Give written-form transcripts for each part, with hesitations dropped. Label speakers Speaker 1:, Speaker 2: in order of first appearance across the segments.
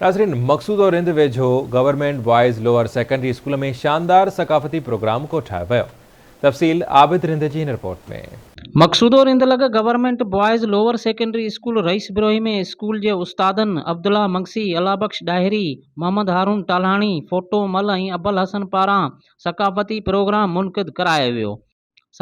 Speaker 1: ناظرين مقصودو رند ويجهو government boys lower secondary school ۾ شاندار ثقافتي پروگرام ڪوٺايو ويو. تفصيل عابد رند جي هن رپورٽ ۾.
Speaker 2: مقصودو رند لڳ government boys lower secondary school Rais Brohi ۾ school جي استادن عبدالله منگسي، الله بخش ڏاهري، محمد هارون ٽالهاڻي، ڦوٽو مل ۽ ابوالحسن پاران ثقافتي پروگرام منعقد ڪرايو ويو.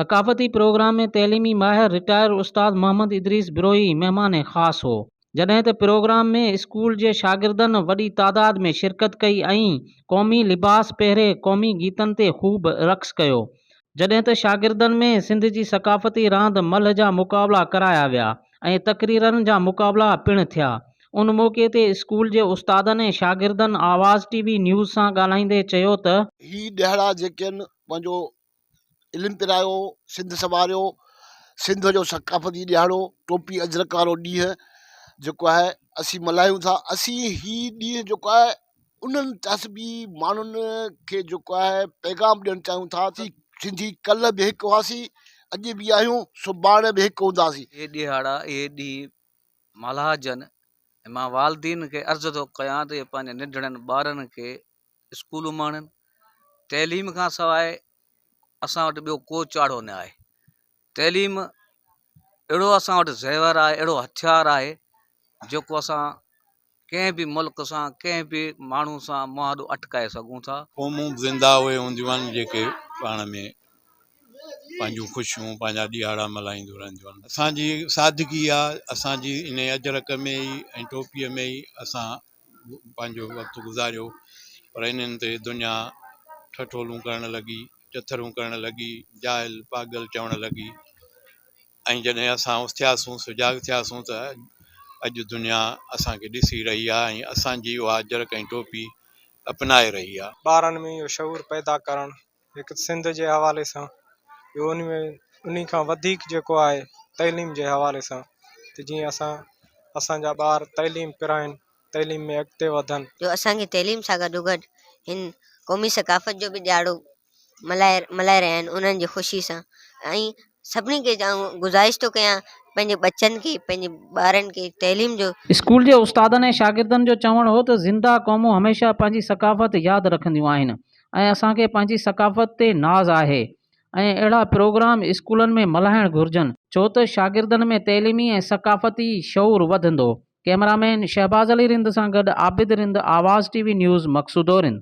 Speaker 2: ثقافتي پروگرام ۾ تعليمي ماهر رٽائرڊ استاد محمد ادريس بروهي مهمان خاص هو، جڏهن ته پروگرام ۾ اسڪول جي شاگردن وڏي تعداد ۾ شرڪت ڪئي ۽ قومي لباس پهري قومي گيتن تي خوب رقص ڪيو، جڏهن ته شاگردن ۾ سنڌ جي ثقافتي راند ملهه جا مقابلا ڪرايا ويا ۽ تقريرن جا مقابلا پڻ ٿيا. ان موقعي تي اسڪول جي استادن ۽ شاگردن آواز ٽي وي نيوز سان ڳالهائيندي چيو ته.
Speaker 3: هي ڏهاڙا جيڪي آهن پنهنجو علم پرايو، سنڌ سنواريو، سنڌ جو ثقافتي ڏهاڙو، ٽوپي اجرڪ وارو ڏينهن جيڪو آهي اسين ملهايون ٿا اسين هي ڏينهن جيڪو آهي انهن تعصبي ماڻهن کي جيڪو آهي پيغام ڏيڻ چاهيون ٿا ته سنڌي ڪلهه به هڪ هئاسين اڄ به آهيون سڀاڻي به هڪ هونداسين.
Speaker 4: اهي ڏهاڙا اهي ڏينهن ملهائجن ۽ مان والدين کي عرض ٿو ڪيان ته اهي پنهنجي ننڍڙن ٻارن کي اسڪول اماڻين، تعليم کان سواء اسان وٽ ٻيو ڪو چاڙهو نه آهي، تعليم اهڙو اسان وٽ زيور آهي اهڙو هٿيار آهي جيڪو اسان ڪنهن به ملڪ سان ڪنهن به ماڻهو سان مهاڏو اٽڪائي سگهون ٿا.
Speaker 5: قومون به زنده اهي هونديون آهن جيڪي پاڻ ۾ پنهنجون خوشيون پنهنجا ڏيهاڙا ملهائينديون رهنديون آهن. اسان جي سادگي آهي اسان جي انهي اجرڪ ۾ ئي ۽ ٽوپيء ۾ ئي اسان پنهنجو وقت گذاريو پر انهن تي دنيا ٺٺولون ڪرڻ لڳي، چٿرون ڪرڻ لڳي، جاهل پاڳل چوڻ لڳي ۽ جڏهن اسان اٿياسون سجاڳ ٿياسون ته اڄ دنيا اسان کي ڏسي رهي آهي ۽ اسان جي اها اجرڪ ۽ ٽوپي اپنائي رهي آهي.
Speaker 6: ٻارن ۾ اهو شعور پيدا ڪرڻ هڪ سنڌ جي حوالي سان ٻيو ان ۾ انهي کان وڌيڪ جيڪو آهي تعليم جي حوالي سان ته جيئن اسان اسان جا ٻار تعليم پرائين تعليم ۾ اڳتي وڌن.
Speaker 7: جو اسان کي تعليم سان گڏوگڏ هن قومي ثقافت جو به ڏهاڙو ملهائي ملهائي رهيا آهن انهن جي خوشي سان ۽ سڀني کي آئون گذارش ٿو ڪيان پنهنجي ٻچن کي پنهنجي ٻارن کي تعليم جو.
Speaker 2: اسڪول جي استادن ۽ شاگردن جو چوڻ هو ته زنده قومون هميشه پنهنجي ثقافت ياد رکنديون آهن ۽ اسان کي پنهنجي ثقافت تي ناز آهي ۽ اهڙا پروگرام اسڪولن ۾ ملهائڻ گهرجن ڇو ته شاگردن ۾ تعليمي ۽ ثقافتي شعور وڌندو. ڪئميرا مين شهباز علي رند سان گڏ عابد رند آواز ٽي وي نيوز مقصودو رند.